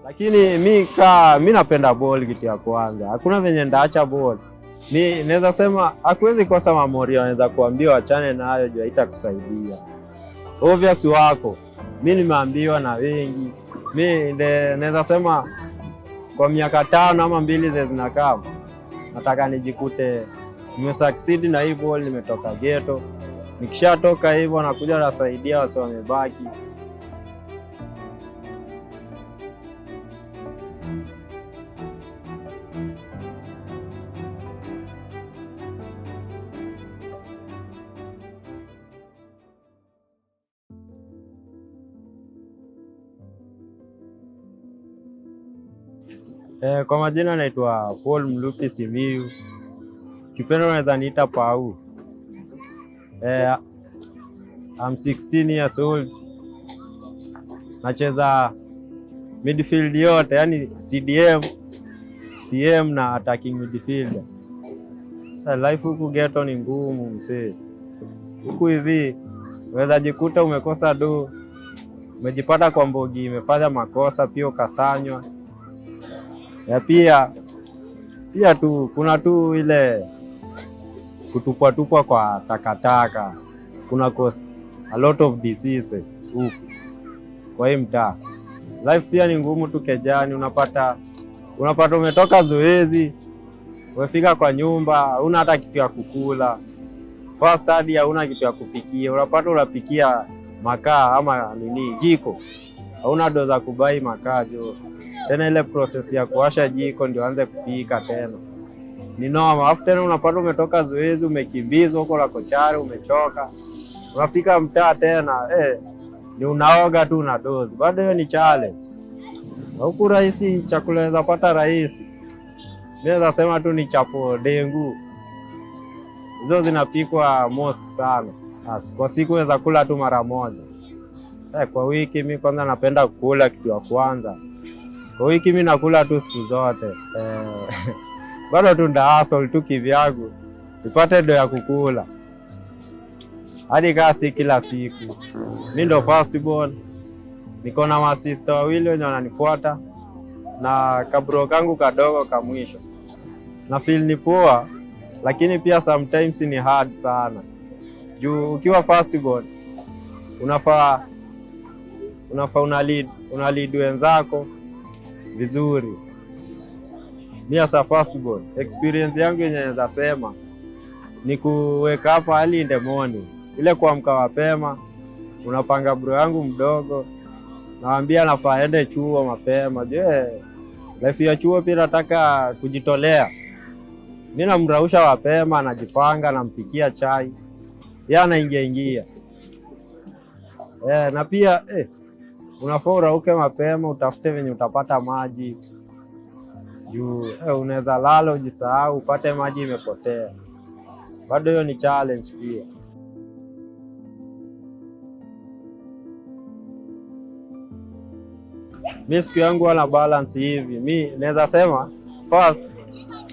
Lakini mi napenda ball kitu ya kwanza, hakuna venye ndaacha ball. Mi naweza sema hakuwezi kosa mamorio, wanaweza kuambia wachane nayo juu haitakusaidia. Obvious wako, mi nimeambiwa na wengi. Mi naweza sema kwa miaka 5 ama 2 ze zinakaa, nataka nijikute nimesucceed na hii ball, nimetoka ghetto. Nikishatoka hivyo nakuja nasaidia wase wamebaki. Kwa majina naitwa Paul Mlupi Simiyu, kipendo unaweza niita Pau. I'm 16 years old. Nacheza midfield yote, yani CDM, CM na attacking midfielder. Life huku ghetto ni ngumu msee. Huku hivi unaweza jikuta umekosa do, umejipata kwa mbogi, imefanya makosa pia ukasanywa ya pia tu kuna tu ile kutupwatupwa kwa takataka, kuna cause a lot of diseases huku kwa hii mtaa. Life pia ni ngumu tu kejani, unapata umetoka zoezi, umefika kwa nyumba huna hata kitu ya kukula, first hadi hauna kitu ya kupikia, unapata unapikia makaa ama nini jiko, hauna do za kubuy makaa jo tena ile process ya kuwasha jiko ndio anze kupika tena ni noma. Alafu tena unapata umetoka zoezi, umekimbizwa huko la kochari, umechoka, unafika mtaa tena ni unaoga tu na dozi, bado hiyo ni challenge. Na huku rahisi, chakula unaweza pata rahisi, mimi naweza sema tu ni chapo dengu, hizo zinapikwa most sana. As, kwa siku unaweza kula tu mara moja. Kwa wiki mi kwanza napenda kukula kitu ya kwanza kwa wiki mi nakula tu siku zote bado tu nda hustle tu kivyangu nipate do ya kukula hadi kaa si kila siku. Mi ndo first born, niko na masista wawili wenye wananifuata na kabro kangu kadogo ka mwisho. Na feel ni poa, lakini pia sometimes ni hard sana juu ukiwa first born unafaa una lead wenzako vizuri. Mi as a first born, experience yangu yenye naweza sema ni kuweka up early in the morning, ile kuamka mapema, unapanga bro yangu mdogo, nawambia nafaa aende chuo mapema. Je, life ya chuo pia nataka kujitolea. Mi namrausha mapema, anajipanga, nampikia chai, yeye anaingia ingia. Na pia unafaa urauke mapema, utafute venye utapata maji juu unaweza lala ujisahau upate maji imepotea. Bado hiyo ni challenge pia. Mi siku yangu wana balance hivi, mi naweza sema first,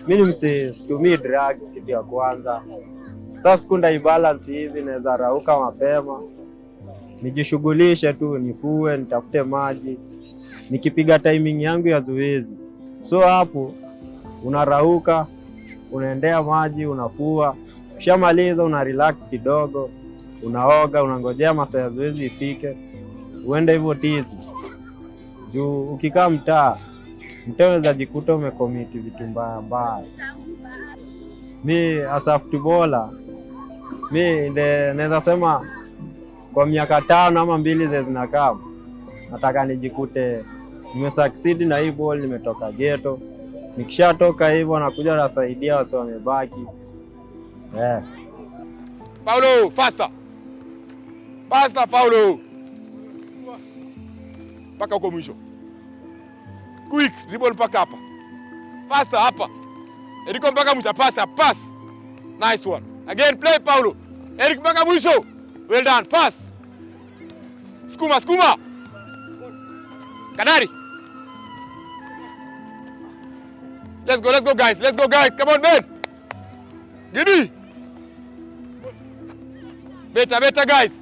mi ni msi situmii drugs kitu ya kwanza. Sasa siku ndaibalance hivi, naweza rauka mapema nijishughulishe tu, nifue, nitafute maji, nikipiga timing yangu ya zoezi. So hapo unarauka, unaendea maji, unafua, ukishamaliza una relax kidogo, unaoga, unangojea masaa ya zoezi ifike, uende hivyo tizi. Juu ukikaa mtaa unaweza jikuta umecommit vitu mbaya mbaya. Mi as a footballer, mi naweza sema kwa miaka 5 ama 2 ze zinakaa, nataka nijikute nimesucceed na hii ball, nimetoka ghetto. Nikishatoka hivyo nakuja nasaidia wase wamebaki. Paulo, faster. Faster, Paulo. Mpaka huko mwisho. Quick, dribble mpaka hapa. Faster hapa. Eriko mpaka mwisho, pass, pass. Nice one. Again, play Paulo. Eric mpaka mwisho. Well done, pass. Skuma, skuma. Kanari. Let's go guys. Let's go guys. Come on, man. Gidi. Better, better guys.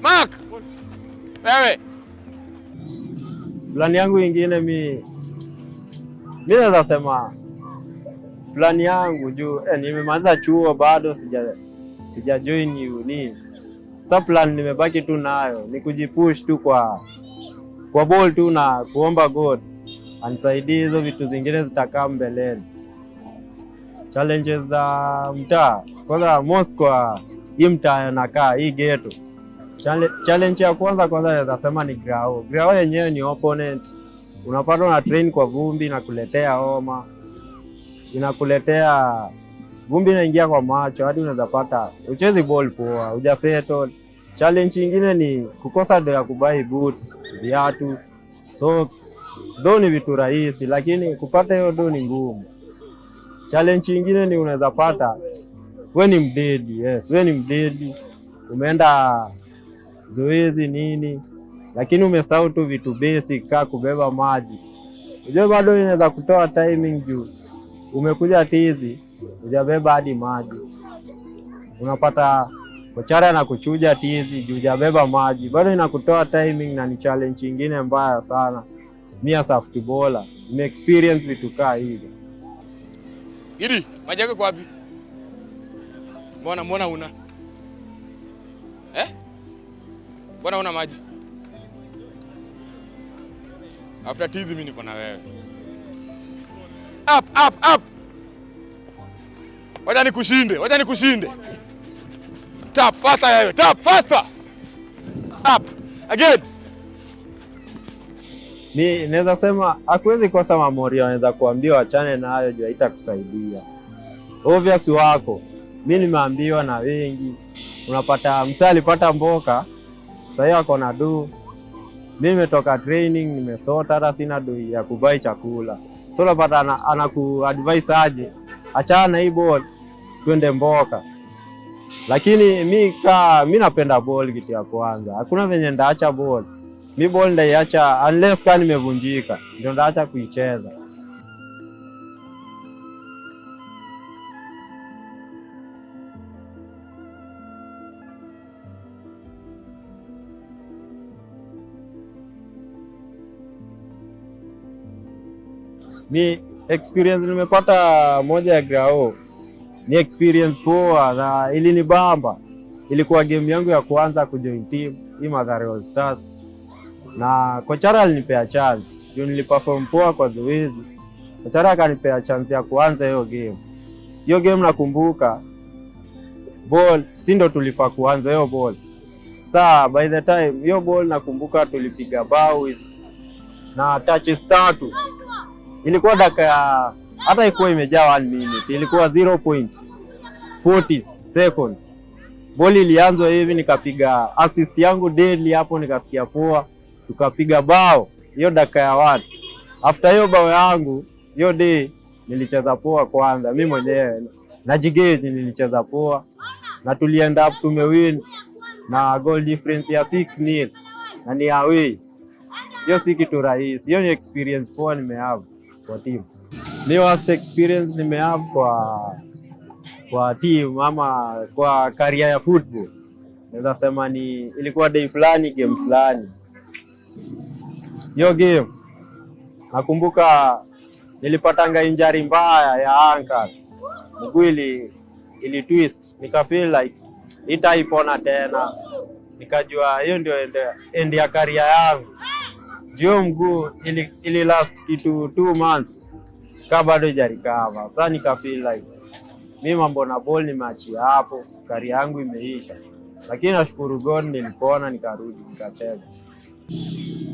Mark. Wewe. Plan yangu ingine, mi naweza sema plan yangu juu nimemaliza chuo bado sija join uni. Sa plan nimebaki tu nayo ni kujipush tu kwa ball tu na kuomba God anisaidie, hizo vitu zingine zitakaa mbeleni. Challenges za mtaa kwanza, most kwa hii mtaa nakaa hii ghetto. Challenge ya kwanza naweza sema ni grao. Grao yenyewe ni opponent, unapata una train kwa vumbi, inakuletea homa, inakuletea vumbi inaingia kwa macho, hadi unaweza pata uchezi ball poa, huja settle. Challenge ingine ni kukosa do ya kubuy boots, viatu, socks. Though ni vitu rahisi, lakini kupata hiyo do ni ngumu. Challenge ingine ni unaweza pata we ni mdedi, yes, we ni mdedi, umeenda zoezi nini, lakini umesahau tu vitu basic kaa kubeba maji. Unajua bado inaweza kutoa timing juu umekuja tizi hujabeba hadi maji, unapata kochara na kuchuja tizi juu hujabeba maji, bado inakutoa timing na ni challenge ingine mbaya sana. Mi as a footballer nime experience vitu kaa hizo. Gidi, maji yako iko wapi? Mbona una? Eh? Mbona una maji? After tizi mimi niko na wewe. Up, up, up. Wacha nikushinde, wacha nikushinde. Tap faster wewe, tap faster. Up. Again. Mi naweza sema hakuwezi kosa mamorio, wanaweza kuambia wachane nayo juu haitakusaidia. Obvious wako, mi nimeambiwa na wengi, unapata msee alipata mboka sahii ako na do, mi nimetoka training nimesota, hata sina do ya kubuy chakula, so unapata anaku advise aje, achana na hii ball twende mboka. Lakini mi napenda ball kitu ya kwanza, hakuna venye ndaacha ball. Mi ball ndaiacha unless kama nimevunjika ndio ndaacha kuicheza. Mi experience nimepata moja ya grao ni experience poa na ilinibamba. Ilikuwa game yangu ya kwanza kujoin team hii Mathare All Stars, na kochara alinipea chance juu niliperform poa kwa zoezi. Kochara akanipea chance ya kuanza hiyo game. Hiyo game nakumbuka ball, si ndo tulifaa kuanza hiyo ball. Saa by the time hiyo ball nakumbuka tulipiga bao na touches tatu. Ilikuwa dakika ya hata ikuwa imejaa 1 minute, ilikuwa 0.40 seconds. Ball ilianzwa hivi, nikapiga assist yangu deadly hapo, nikasikia poa, tukapiga bao hiyo dakika ya 1. After hiyo bao yangu hiyo day nilicheza poa kwanza, mi mwenyewe najigauge, nilicheza poa na tulienda up tumewin na goal difference ya 6-0 na ni away. Hiyo si kitu rahisi, hiyo ni experience poa nimehave kwa team. Ni worst experience nimehave kwa team ama kwa career ya football, naweza sema ni ilikuwa day fulani, game fulani. Hiyo game nakumbuka nilipatanga injury mbaya ya ankle, mguu ili twist, nika feel like itaipona tena, nikajua hiyo ndio end ya career yangu. Juu mguu ili last kitu 2 months ka bado ijarecover. Sasa nika feel like mi mambo na ball nimeachia hapo, career yangu imeisha, lakini nashukuru God nilipona, nikarudi nikacheza.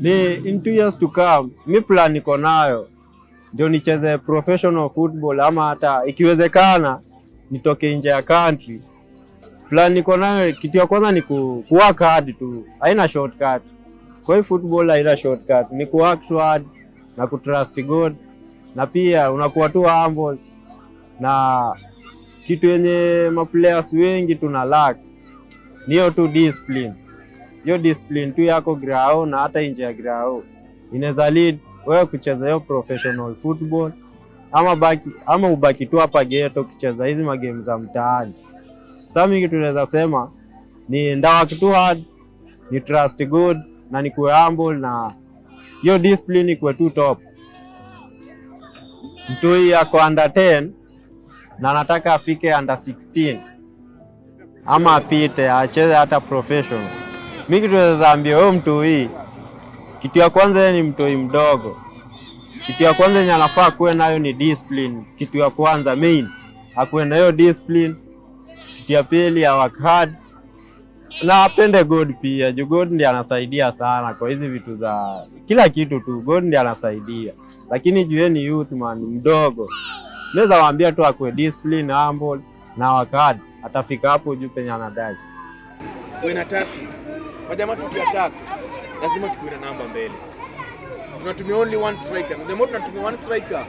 Ni in 2 years to come, mi plan niko nayo ndio nicheze professional football ama hata ikiwezekana nitoke nje ya country. Plan niko nayo, kitu ya kwanza ni ku work hard tu, haina shortcut. Kwa hiyo football haina shortcut, ni ku work hard na ku trust God, na pia unakuwa tu humble, na kitu yenye maplayers wengi tuna lack ni hiyo tu discipline. Hiyo discipline tu yako grao na hata nje ya grao inaweza lead wewe kucheza hiyo professional football ama ubaki tu hapa ghetto ukicheza hizi magame za mtaani. Sasa mimi kitu naweza sema ni nda work tu hard, ni trust God na nikuwe humble na Hiyo discipline ikuwe tu top. Mtoi ako under 10 na anataka afike under 16 ama apite acheze hata professional. Mi kitu naweza ambia huyo mtoi, kitu ya kwanza, yeye ni mtoi mdogo. Kitu ya kwanza yenye anafaa kuwe nayo ni discipline. Kitu ya kwanza main, akuwe na hiyo discipline. Kitu ya pili, awork hard na apende God pia, juu God ndiye anasaidia sana kwa hizi vitu za kila kitu tu, God ndiye anasaidia. Lakini juu yeye ni youth man, mdogo, naweza waambia tu akuwe discipline, humble na work hard, atafika hapo juu penye anadai. When attacking, majamaa, tukiattack lazima tukuwe na namba mbele. Tunatumia only one striker. The more tunatumia one striker,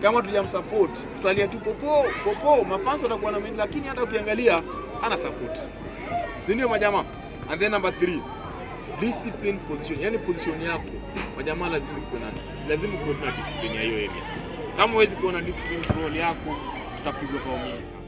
kama tujamsupport tutalia tu popo popo, mafans watakuwa na mengi, lakini hata ukiangalia ana support, si ndio majamaa? And then number three, discipline position, yani position yako, majamaa, lazima kuwe na discipline ya hiyo area. Kama huwezi kuwa na discipline role yako, tutapigwa bao mingi sana.